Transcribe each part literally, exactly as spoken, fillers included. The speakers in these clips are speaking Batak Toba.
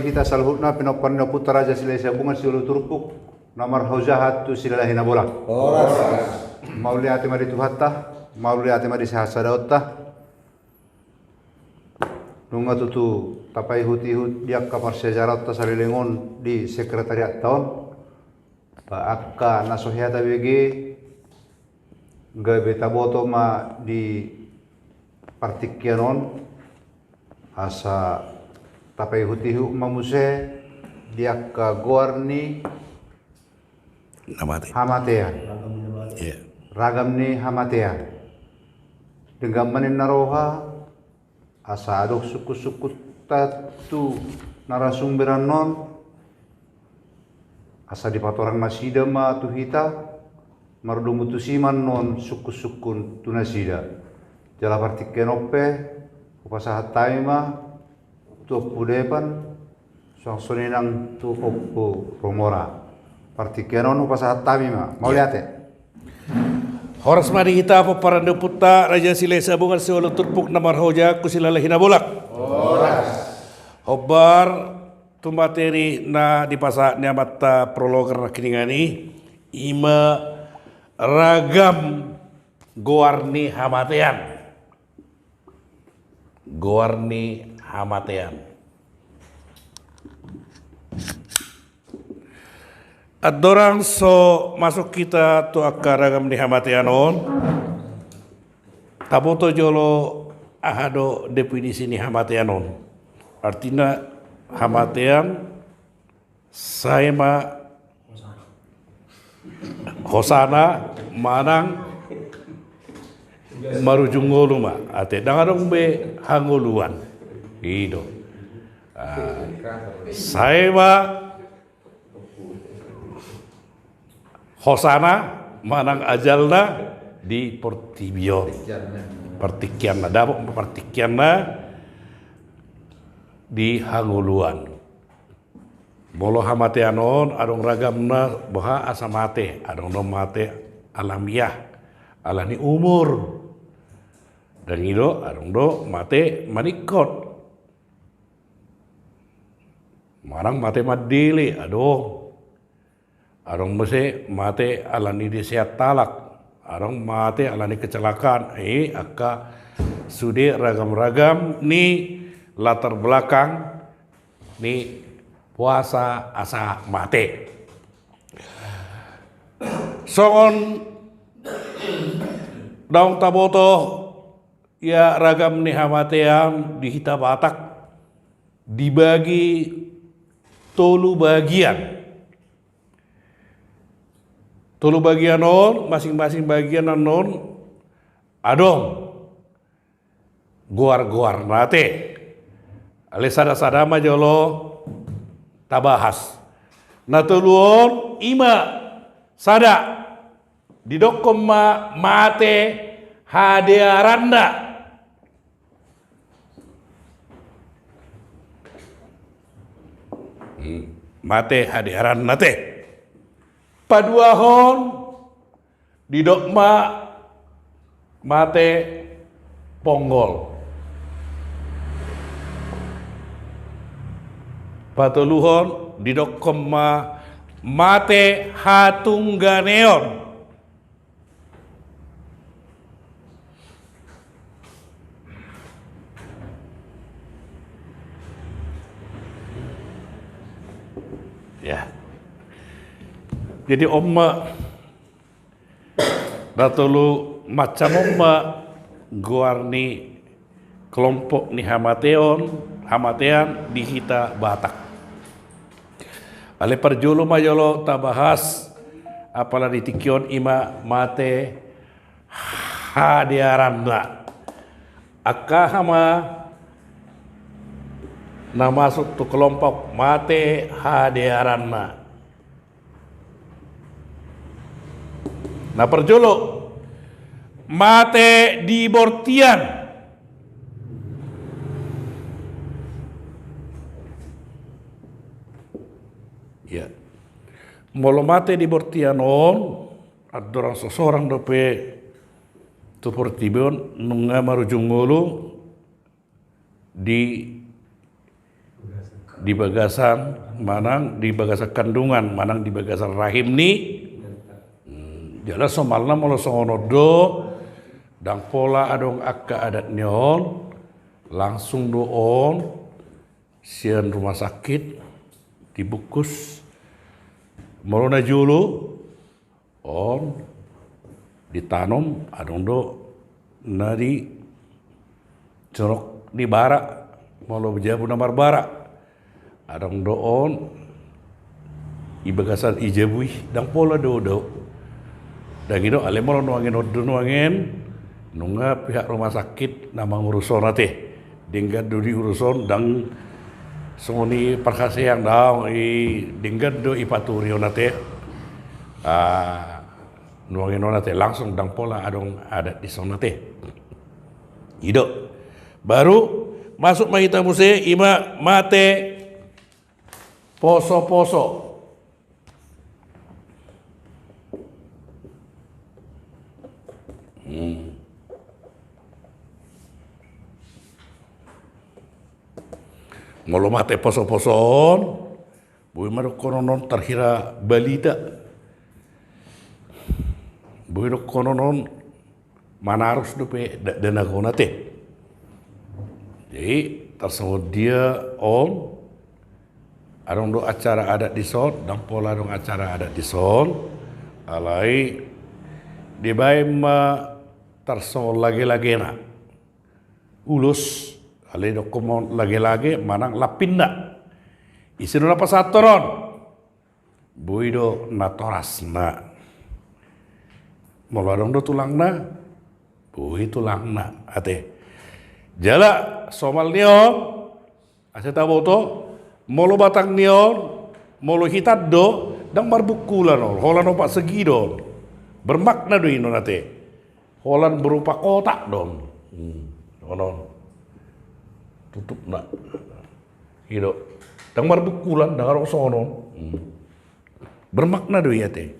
Hita saluhutna pinompar ni ompunta Raja Silahisabungan siualu turpuk na marhajahat tu Silalahi Nabolak. Horas. Mauliate ma di Tuhanta, mauliate ma di sahasadaonta. Nunga tutu tapaihut-ihut di angka parsejaraonta saleleng on di sekretariatta on. Ba angka na so hea tabege, gabe taboto ma di partingkian on, asa tapaihut-ihut ma muse di angka goar ni hamatean. Ragam ni hamatean. Denggan ma ninna roha, asa adong sungkun-sungkunta tu narasumber annon, asa dipatorang nasida ma tu hita, mardomu tusi ma annon sungkun-sungkun tu nasida. Jala partingkian on pe, hupasahat hami ma tu Ompu Depan, suang songon i nang tu Ompu Romora. Partingkian on hupasahat hami ma. Mauliate. Horas ma di hita pomparan ni ompunta Raja Silahisabungan siualu turpuk na marhajahat tu Silalahi Nabolak. Horas. Hombar tu materi na dipasahat ni amanta prologer na hiningan i, ima ragam goar ni hamatean. Goar ni hamatean. Andorang so masuk hita tu angka ragam ni hamatean on, taboto jolo aha do definisi ni hamatean on. Artina hamatean, sae ma hosana manang marujung ngolu ma, ate, ndang adong be hangoluan. I do. Ah, sae ma hosana manang ajalna di portibi on. Partingkianna, dapot partingkianna di hangoluan. Molo hamatean on adong ragamna, boha asa mate, adong do mate alamiah, ala ni umur. Ndang i do, adong do mate maningkot. Manang mate mandele, adong. Adong muse mate ala ni diseat halak, adong mate ala ni kecelakaan. I angka sude ragam-ragam ni latar belakang ni boasa asa mate. Songon naung taboto, ia ragam ni hamatean di hita Batak dibagi tolu bagian. Tolu bagian on, masing-masing bagian annon adong goar-goarna, ate. Alai sada-sada ma jolo tabahas. Na tolu on ima sada, didokkon ma mate hadearanna. Hmm. Mate hadearanna, ate. Paduahon, didok ma mate ponggol. Patoluhon, didokkon ma mate hatungganeon. Ya. Jadi on ma, na tolu macam on ma goar ni kelompok ni hamateon, hamatean di hita Batak. Alai parjolo ma jolo tabahas, apala di tingki on, ima mate hadearanna. Angka aha ma na masuk tu kelompok mate hadearanna? Na parjolo, mate di bortian. Ya. Molo mate di bortian on, andorang so sorang dope tu portibi on, nunga marujung ngolu di di bagasan manang di bagasan kandungan manang di bagasan rahim ni. Hmm, jala somalna molo songon on do, ndang pola adong angka adat ni on, langsung do on sian rumah sakit dibungkus. Molo na jolo on ditanom, adong do na di sonok di bara, molo jabu na marbara, adong do on di bagasan i jabu i, ndang pola do do. Ndang i do, alai molo nuaeng on do nuaeng, nunga pihak rumah sakit na mangurus on ate. Denggan do diurus on, ndang songon i parhaseang, ndang i, denggan do i paturi on ate. Ah, nuaeng on ate, langsung ndang pola adong adat dison ate. I do. Baru masuk ma hita muse, ima mate poso-poso. Hmm. Molo mate poso-poso on, boi ma dohonon on tarhira balita. Boi dohonon on manarus dope dakdanak on ate. Jadi tarsongon dia on, adong do acara adat dison, ndang pola adong acara adat dison, alai dibaen ma tarsongon lage-lagena. Ulos, alai dohonon lage-lage manang lampinna. Ise do na pasahathon on? Boi do natorasna. Molo adong do tulangna, boi tulangna ate. Jala somal ni on, asa taboto, molo batang ni on, molo hitan do, ndang marbungkulan on, holan opat segi do on. Bermakna do i non ate. Holan berupa kotak do on. Hmm. Songon on tutupna. I do. Ndang marbungkulan, ndang adong songon on. Hmm. Bermakna do i ate.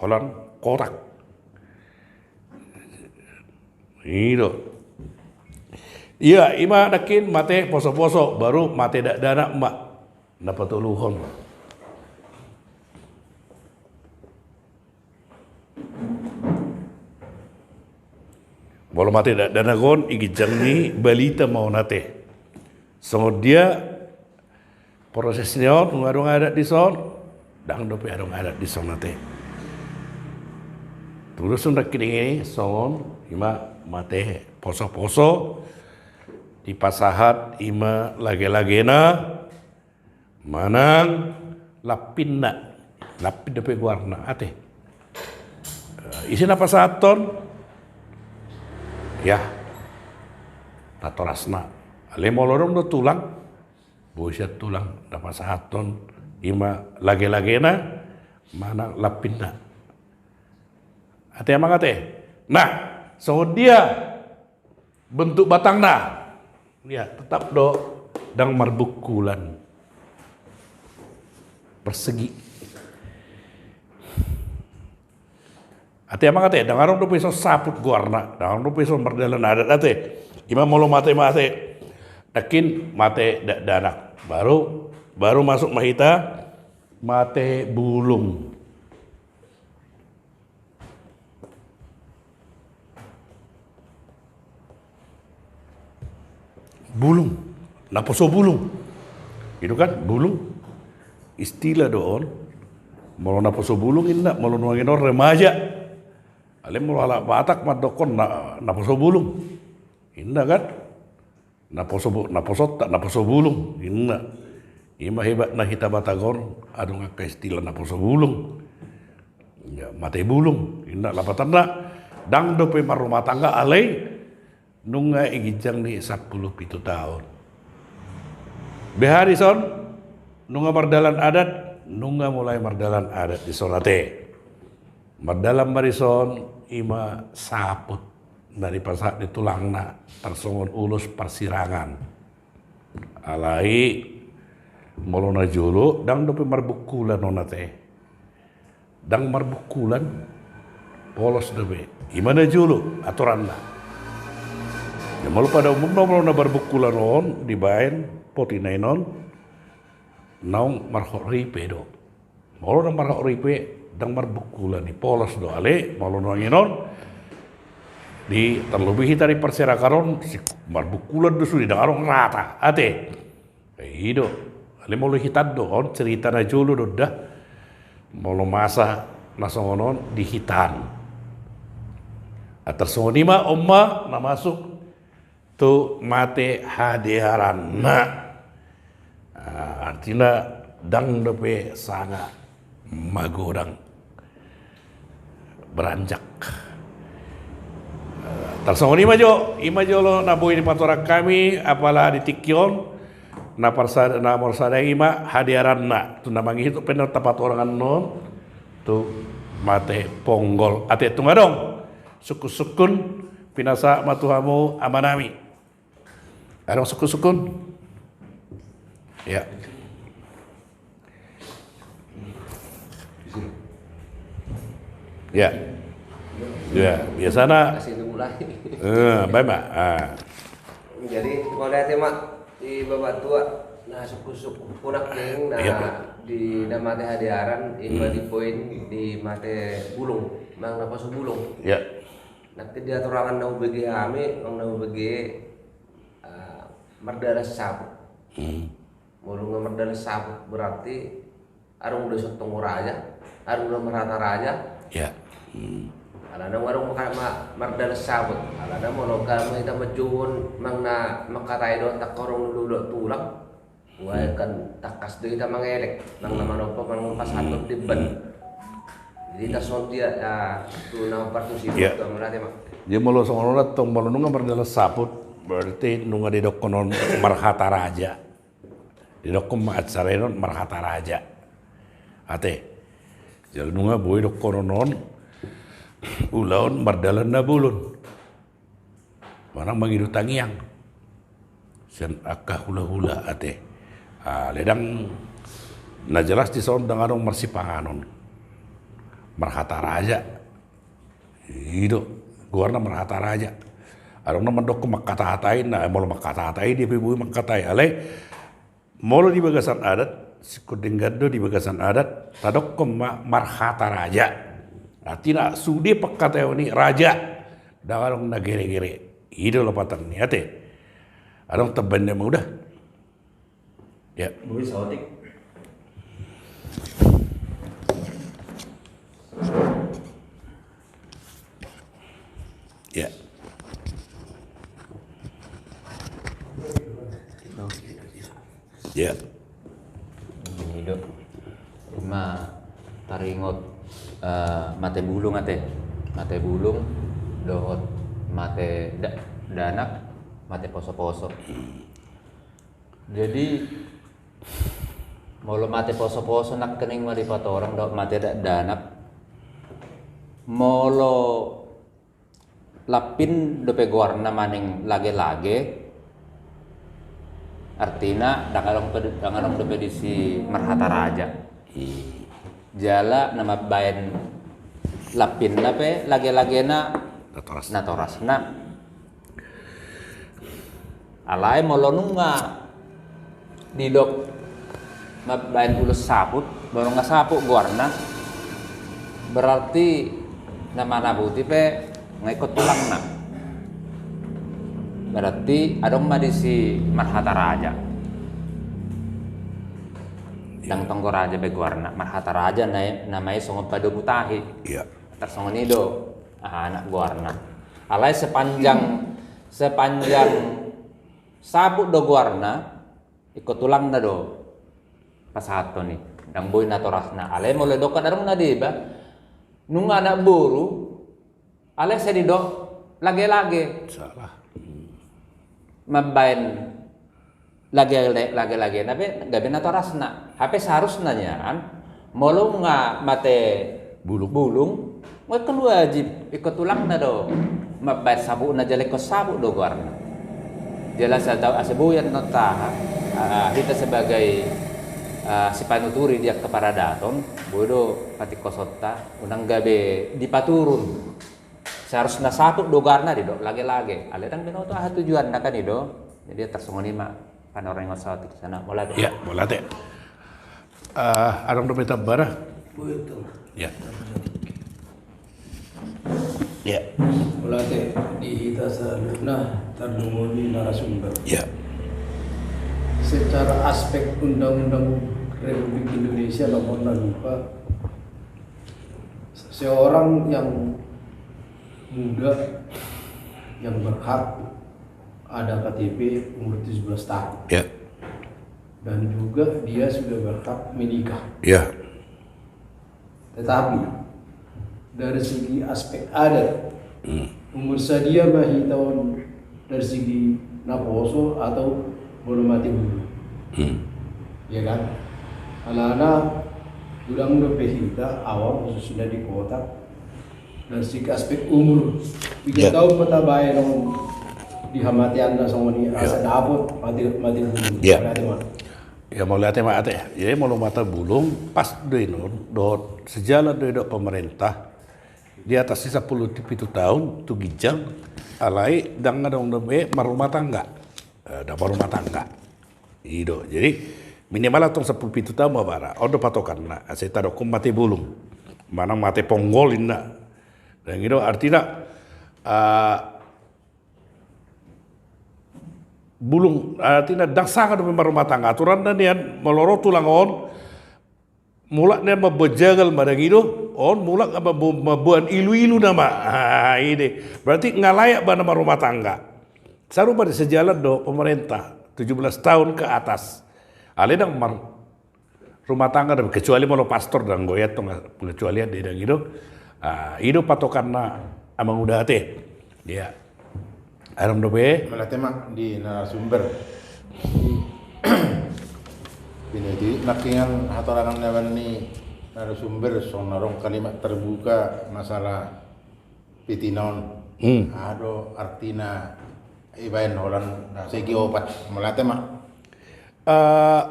Holan kotak. I do. Ia, ima nangkin mate poso-poso, baru mate dakdanak ma na patoluhon. Molo mate dakdanak on, di ginjang ni balita ma on ate. Songon dia proses ni on, nunga adong adat dison, ndang dope adong adat dison ate. Tudos nangkin i songon, ima mate poso-poso, dipasahat ima lage-lagena, manang lampinna, lampin dope goarna ate. Eh, ise na pasahathon? Ya, natorasna. Alai molo adong do tulang, boi sian tulang na pasahathon ima lage-lagena, manang lampinna. Ate amang ate. Nah, songon dia bentuk batangna. Ya, tetap do ndang marbungkulan. Persegi. Ate amang ate, ndang adong dope ison saput goarna, ndang adong dope ison mardalan adat ate. Ima molo mate, mate. Nangkin mate dakdanak. Baru, baru masuk ma hita mate bulung. Bulung, naposo bulung. I do kan, bulung. Istilah do on. Molo naposo bulung inna, molo nuaeng on remaja. Alai molo halak Batak mandokkon na, naposo bulung. Inna kan? Naposo bu-, naposonta, naposo bulung, inna. Ima hebatna hita Batak on, adong angka istilah naposo bulung. Ya, mate bulung, inna lapatanna. Ndang dope marrumah tangga alai nunga di ginjang ni sampulu pitu taon. Beha dison, nunga mardalan adat, nunga mulai mardalan adat dison ate. Mardalan ma dison, ima saput na dipasahat ni tulangna, tarsongon ulos parsirangan. Alai molo na jolo, ndang dope marbungkulan on ate. Ndang marbungkulan, polos dope. Ima na jolo aturanna. Molo pada umumna, molo na marbungkulan on dibaen poti na i non, naung marhot ripe do. Molo na marhot ripe, ndang marbungkulan i, polos do. Alai molo nuaeng i non, di, tarlobi hita di parserakan on, si, marbungkulan do sude, ndang adong rata, ate. I do. Alai molo hita do, on cerita na jolo do da. Molo masa na songon on di hita. Tarsongon i ma on ma na masuk tu mate hadearanna. Ah, artina ndang dope sanga magodang, beranjak. Ah, tarsongon i ma jo, i ma jolo na boi dipatorang hami, apala di tingki on, na parsada, na marsada i ma hadearanna, tu na mangihut pe na tapatorang annon, tu mate ponggol. Ate, tung adong sungkun-sungkun, pinasahat ma tu hamu amanami. Adong sungkun-sungkun? Ya. Ya. Ya, biasana. Kasih dulu lah. Eh, baik, Mak. Ah. Jadi, mauliate ma di bapak tua, na sungkun-sungkun, na, ya, di na mate hadearan, i ma, hmm, di poin di mate bulung, manang na poso bulung. Ya. Nangkin di hatorangan na hubege hami, manang na hubege, ah, mardalan saput. Hmm. Molo nunga mardalan saput, berarti adong do sontong raja, adong do marhata raja. Ya. Hmm. Alana adong ma-, ma-, mardalan saput. Alana molo hami hita manjouhon, manang na mangkatai dohot angka horong ni ulaon tulang. Wah, hmm, kan tangkas do hita mangelek, manang na, hmm, manompa, manang pasahathon, hmm, diemban. Hmm. Jadi, hmm, tarsongon dia, ah, tu na partusi, ya, tu mauliate ma. Jadi molo songon on tong, molo nunga mardalan saput, berarti nunga didokkon on marhata raja. Didokkon ma acara i non marhata raja. Ate. Jala nunga boi dokkon on ulaon mardalan na bolon. Manang mangido tangiang sian angka hula-hula, ate. Ah, ledang na jelas dison ndang adong marsipanganon. Marhata raja. I do goarna marhata raja. Adong na mandokkon mangkata-hatai, na molo mangkata-hatai dia pe boi mangkatai. Alai molo di bagasan adat, singkop denggan do di bagasan adat, tadokkon ma marhata raja. Artina sude pangkataion i raja. Ndang adong na gere-gere. I do lapatan ni, ate. Adong tambahen ni, Amang, uda? Ya. Boi saotik. Ya. Ya. Ini do. Ma taringot, eh, mate bulung, ate. Mate bulung dohot mate da-, danak, mate poso-poso. Hmm. Jadi, molo mate poso-poso nangkining ma dipatorang dohot mate dakdanak. Molo lampin dope goarna manang lage-lage, artina ndang adong pe, ndang adong dope disi marhata raja. Hmm. Jala na mambaen lampinna pe lage-lagena natorasna. Natorasna. Alai molo nunga didok mambaen ulos saput, molo nunga saput goarna, berarti na manabuti pe nunga ingkon tulangna. Berarti adong ma disi marhata raja. Ndang tonggo raja be goarna, marhata raja na, nama i songon padomu tahi. Iya. Tarsongon i do, aha, anak goarna. Alai sepanjang, sepanjang saput do goarna, ingkon tulangna do pasahathon i. Ndang boi natorasna. Alai molo didok adong na deba, nunga anak boru, alai sai didok lage-lage. Salah. Mambaen lage-, lage-lagena pe gabe natorasna. Hape seharusna nian, molo nunga mate bulung, bulung, nunga ingkon wajib, ingkon tulangna do mambaen saputna, jala ingkon saput do goarna. Jala asa tau, asa boi annon taha, ah, hita sebagai, ah, sipanuturi di angka paradaton, boi do patingkosonta, unang gabe dipaturun. Seharusna saput do goarna, didok lage-lage. Alai ndang binoto aha tujuanna kan i do. Jadi tarsongon i ma panorang on saotik sana. Mauliate. Ya, mauliate. Ah, adong dope tamba ra? Ya. Ya. Mauliate di hita saluhutna tardongan ni narasumber. Ya. Secara aspek undang-undang Republik Indonesia nomor enam lupa, seorang yang muda yang berhak ada K T P umur tujuh belas tahun. Ya. Dan juga dia sudah berhak menikah. Ya. Tetapi dari segi aspek adat, hmm, umur sadia ma hita on dari segi naposo atau molo mate bulung. Hmm. Ya kan? Alana godang dope hita awam khususna di kota dari segi aspek umur. Piga, ya, tahun ma tabaen on di hamateanna songon i, ya, asa dapot mate, mate bulung. Ya. Mauliate ma. Ya, mauliate ma ate. Jadi molo mate bulung pas do i non dohot sejalan do i dohot pemerintah di atas i sampulu pitu tahun tu ginjang, alai ndang adong dope marrumah tangga. Eh, ndang marrumah tangga. I do. Jadi minimal antong sampulu pitu tahun ma bara. On do patokanna. Asa i tadokkon mate bulung manang mate ponggol inna. Ndang i do artina, ah, bulung, artina ndang sanga dope marrumah tangga. Aturanna nian molo ro tulang on, mulak nian mamboan jagal ma, ndang i do, on mulak mambo-, mamboan ilu-ilu nama. Ah, i do. Berarti nga layak ba na marrumah tangga. Sarupa do i sejalan do pemerintah tujuh belas tahun ke atas. Alai ndang mar-, rumah tangga dope, kecuali molo pastor, ndang goya tong pengecualian do i, ndang i do. Ah, i do patokanna amang uda ate. Ya. Adong dope? Mauliate ma di narasumber. Binoto i nangkiningan hatorangan na baen ni narasumber songon adong kalimat terbuka masalah piti na on. Hmm. Aha do artina ibaen holan segi opat? Mauliate ma. Eh,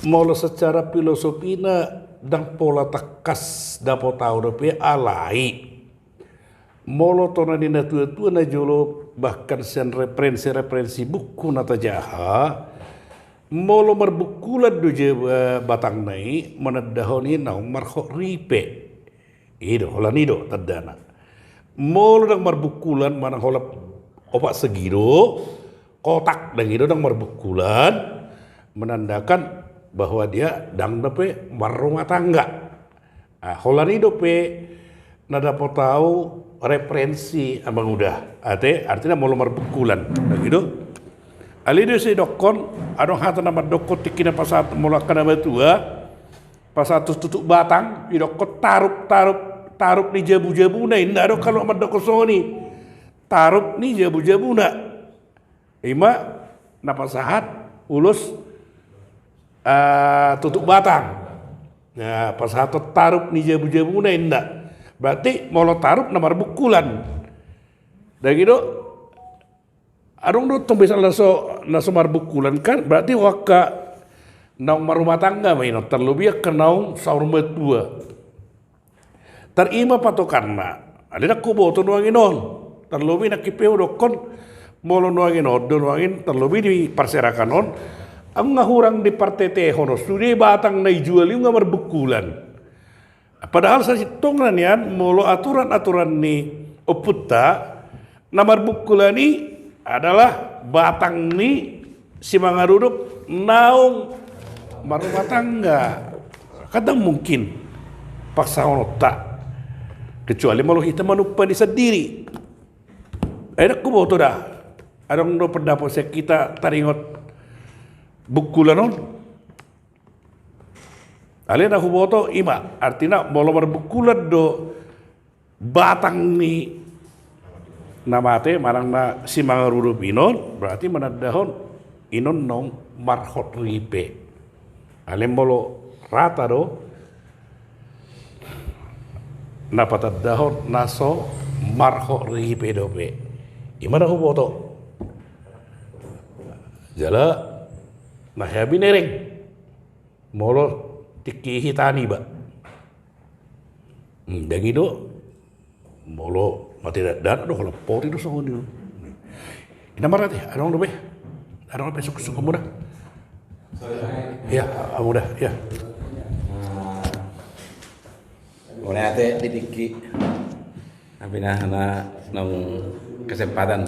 molo secara filosofina ndang pola tangkas dapot au dope, alai molo tona ni natua-tua na jolo bahkan sian referensi-referensi buku na tajaha, molo marbungkulan do ja-, eh, batangna i manandahon i naung marhot ripe. I do, holan i do tandana. Molo ndang marbungkulan manang holan opat segi do, kotak, ndang i do ndang marbungkulan, menandakan bahwa dia ndang dope marrumah tangga. Ah, holan i dope na dapot au referensi amang uda ate, artina molo marbungkulan, ndang i do. Alai do sai didokkon, adong hata na mandokkon tingki na pasahat molo angka na matua, pasahat tu tutuk batang, didokkon tarup, tarup, tarup ni jabu-jabuna, inna do angka na mandokkon songon i. Tarup ni jabu-jabuna. Ima na pasahat ulos, ah, tutuk batang. Nah, pasahaton tarup ni jabu-jabuna inna. Berarti molo tarup na marbungkulan. Ndang i do. Adong do tong misal na so, na so marbungkulan kan, berarti angka naung marrumah tangga ma i non, tarlobi angka naung saur matua. Tar i ma patokanna. Alai ndang huboto nuaeng on. Tarlobi nangkin pe hudokkon, molo nuaeng on do nuaeng, tarlobi di parserakan on, nunga hurang dipartetehon on, sude batang na ijual i nunga marbungkulan. Padahal sasintongna nian molo aturan-aturan ni ompunta, na marbungkulan i adalah batang ni simangarudup naung marrumah tangga. Kan ndang mungkin paksahononta, kecuali molo hita manumpa ni sandiri. Ai ndang huboto da adong do pendapat sian hita taringot bungkulan on. Alai na huboto ima, artina molo marbungkulan do batang ni na mate manang na simangarudup i non, berarti manandahon i non naung marhot ripe. Alai molo rata do na patandahon na so marhot ripe dope. Ima na huboto. Jala na hea binereng. Molo tingki hita niba. Hmm, ndang i do. Molo mate dakdanak do, holan pori do songon i. Inna ma ra ate, adong dope? Adong dope sungkun-sungkunmuna? Ia, amang uda, ia. Mauliate di tingki. Tapi na, na naung kesempatan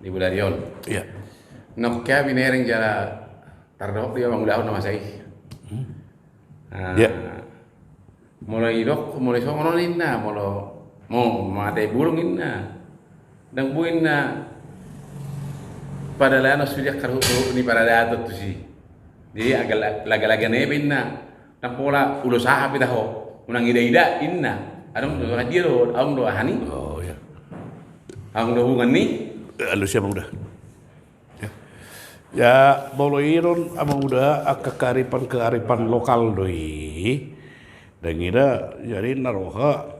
di bulan on. Ia. Nokkia binereng jala tardohot dia mangulahon na masa i. Ia. Molo idok, molo songon on inna, molo mate bulung inna. Ndang boi inna padalanon sude angka ruhut-ruhut ni paradaton tusi. Jadi laga-laga na i pe inna. Ndang pola ulos aha pe taho. Unang ida-ida inna. Adong do dia do, adong do aha ni. Adong do hubungan ni. Alus i amang uda. Ya, molo i do amang uda, angka kearifan-kearifan lokal do i. Ndang ida, jadi na roha.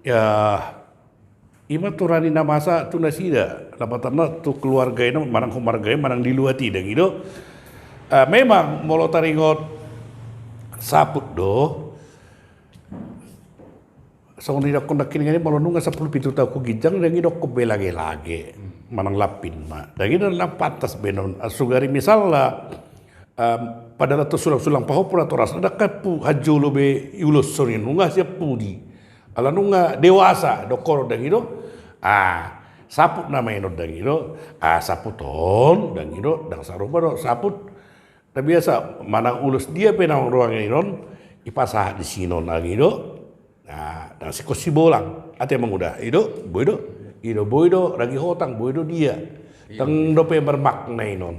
Ya, ima turani na masa tu nasida, lapatanna tu keluarga i, manang tu marga i, manang di luat i, ndang i do. Memang molo taringot saput do. Songon didokkon nangkiningan i, molo nunga sampulu pitu taon hu ginjang, ndang i dokkon be lage-lage manang lampin ma. Ndang i do na pantas be non, sugari misalna, padalanon tu sulang-sulang pahompu natorasna, ndang kan hu hanjolo be iuloshon i nunga sian pudi. Ala nunga dewasa dohonon, ndang i do. Ah, saput nama i non, ndang i do. Ah, saput on, ndang i do, ndang sarupa do saput na biasa manang ulos dia pe naung roa i non, ipasahat disi non, ndang i do. Ndang singkop sibolang ate amang uda, i do boi do, i do boi do ragi hotang, boi do dia. Ndang dope marmakna i non.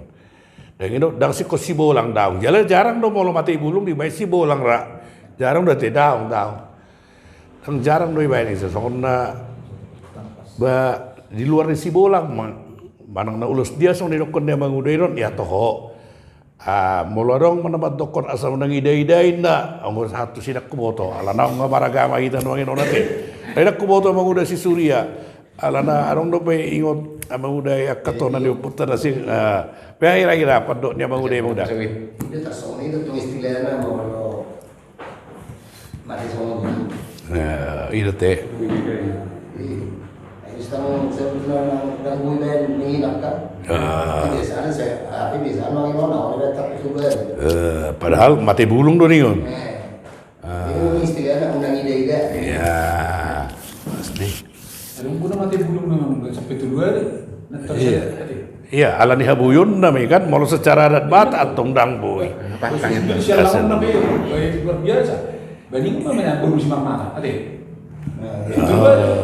Ndang i do, ndang singkop sibolang daong. Jala jarang do molo mate bulung dibaen sibolang ra. Jarang do ate, daong, daong. Ndang, jarang do ibaen i, songon na ba di luar ni sibolang manang na ulos dia songon didokkon ni amang uda i non, ia toho. Ah, molo adong ma na mandokkon asa unang ida-ida inna, anggo sahat tusi ndang huboto, alana nunga maragama hita nuaeng on ate. Ai ndang huboto amang uda si Surya, alana adong dope ingot amang uda i angka tona ni ompunta na sing. Pe hira-hira pandok ni amang uda i, amang uda. Ida tarsongon i do tong istilahna molo mate songon i. Ida ate. Padahal mate bulung do ningon. Ia, pasti. Adong guna mate bulung memang sampai tu luar. Ia, ala ni habuyonna ma i kan, molo secara adat Batak antong ndang boi. Sialangon na be luar biasa. Baning ma mena bolu si marmata ate.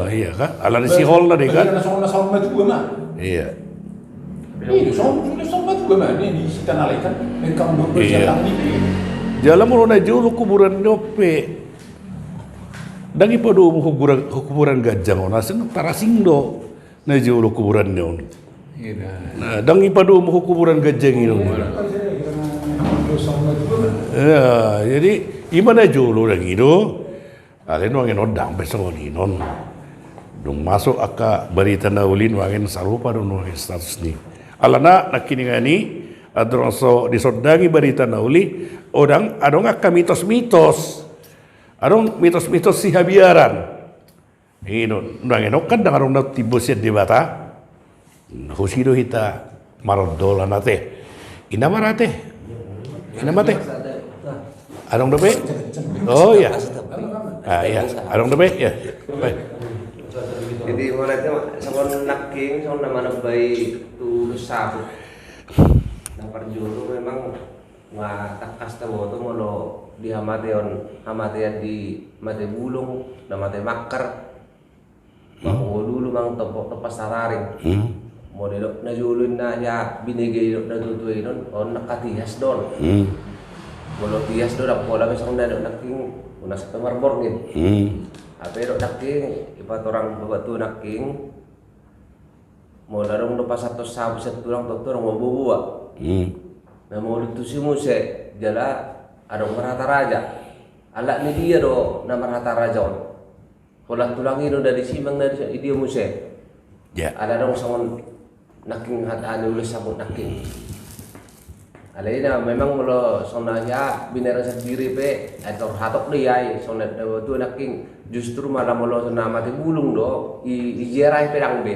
Ia kan, ala ni siholna do i kan. Songon na saur matua ma. Ia. Songon na saur matua ma di sitana lae kan. Mengkang do sialang ni. Jala molo na jolo kuburan ni on pe, ndang i padomu kuburan ganjang on, asing tarasing do. Na jolo kuburan ni on. Ndang i padomu kuburan ganjang i on. Ia, jadi ima na jolo ndang i do. Alai nuaeng on ndang be songon i non. Dung masuk angka barita na uli nuaeng sarupa do nuaeng status ni. Alana nangkiningan i, andorang so disondangi barita na uli, adong angka mitos-mitos. Adong mitos-mitos sihabiaran. I do, nuaeng on kan ndang adong na timbo sian Debata. Husi do hita marondolan ate. Inna ma ra ate. Inna ma ate. Adong dope? Oh ia. Ia, adong dope? Ia. Jadi molo ate songon nangkin, songon na manambai tu saput. Na parjolo memang Nga tangkas taboto molo di hamateon, hamatean di mate bulung, na mate makkar. Mangolu mang tompa sararing. Molo didok na jolo inna ia binege didok na tuatua i non, on nangka tias do on. Molo tias do ndang pola be songon na didok nangkin, unang sampe marborngin. Hape didok nangkin, ipatorang batua nangkin. Molo adong do pasahathon saput sian tulang, tontu adong ma boaboa. Na molo tusi muse jala adong marhata raja. Alak ni dia do na marhata raja on? Holan tulang i do na disi, manang na disi, i dia muse? Ala adong songon nangkin hata ni ulos saput nangkin. Alai na memang molo songon na ia binereng sandiri pe, ai tor hatop do ia i, songon na dao tu nangkin justru malah molo songon na mate bulung do, i, i jerai pe dang be.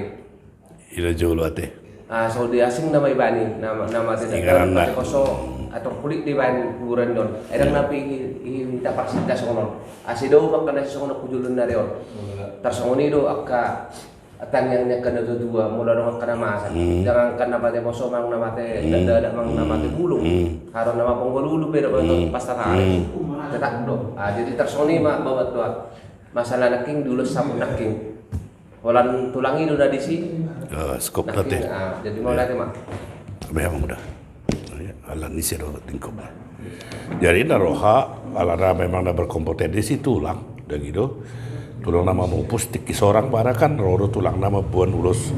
Ila jolo ate. Ah, so di asing nama ibani, nama, nama ate Inganan na. Poso, atau kulit di bahan kuburan don. Edang napi i, i, i, ta parsinta songon on. Asi do makan nasi songon on kujulun nari on. Tarsongon i do akka tangiang ni angka na tuatua, molo adong angka na masa. Hmm. Jangan angka na mate poso, mang na mate, hmm, dada, mang na mate bulung. Hmm. Haro nama ponggolulu pe do, hmm, pasta tari. Hmm. Tetap do. Ah, jadi tarsongon i ma babat doa. Masalah nangkin diulos saput nangkin. Holan tulang i do na disi. Eh, skop nangkin, ate. Ah, jadi mau ate ma. Memang udah. Ala ni sedo tingkop. Jadi na roha, ala na memang na berkompetensi tulang, dang i do. Tulang na mamupus tingki sorang, bara kan ro do tulang na mamboan ulos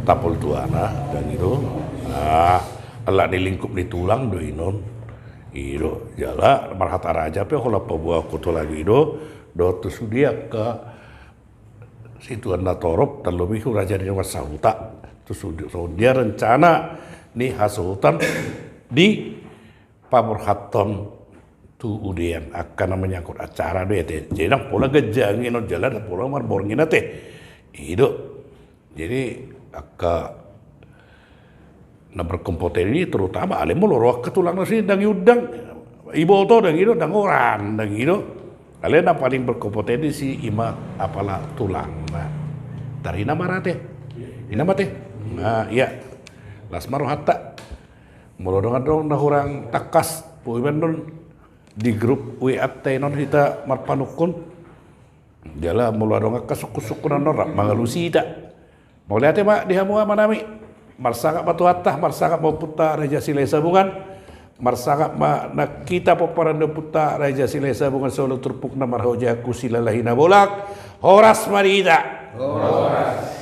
tapol tuana, dang i do. Nah, ala ni lingkup ni tulang do inon. I do, jala marhata raja pe holan paboa ho tulang i do, dohot tu sude angka situan na torop, tarlobi tu raja ni dongan sahuta. Tu sude, songon dia rencana ni hasuhuton di paborhathon tu udean, angka na menyangkut acara do i ate. Jadi ndang pola ganjang inon jala ndang pola marborngin ate. I do. Jadi angka na berkompetensi terutama alai molo ro angka tulang na sini ndang i undang, iboto dang i do, ndang holan dang i do. Alai na paling berkompetensi ima apala tulang na. Tarina ma ate. Ina ma ate. Nah, ia. Las ma rohanta. Molo dongan dongan na hurang tangkas, boi ma annon di grup W A ta inon hita marpanungkun. Jala molo adong angka sungkun-sungkunan on rap mangalusi hita. Mauliate ma di hamu amanami. Marsangap ma Tuhanta, marsangap ma ompunta Raja Silahisabungan. Marsangap ma nang hita pomparan ni ompunta Raja Silahisabungan, solu turpukna marhojahon silalahi na bolak. Horas ma di hita. Horas.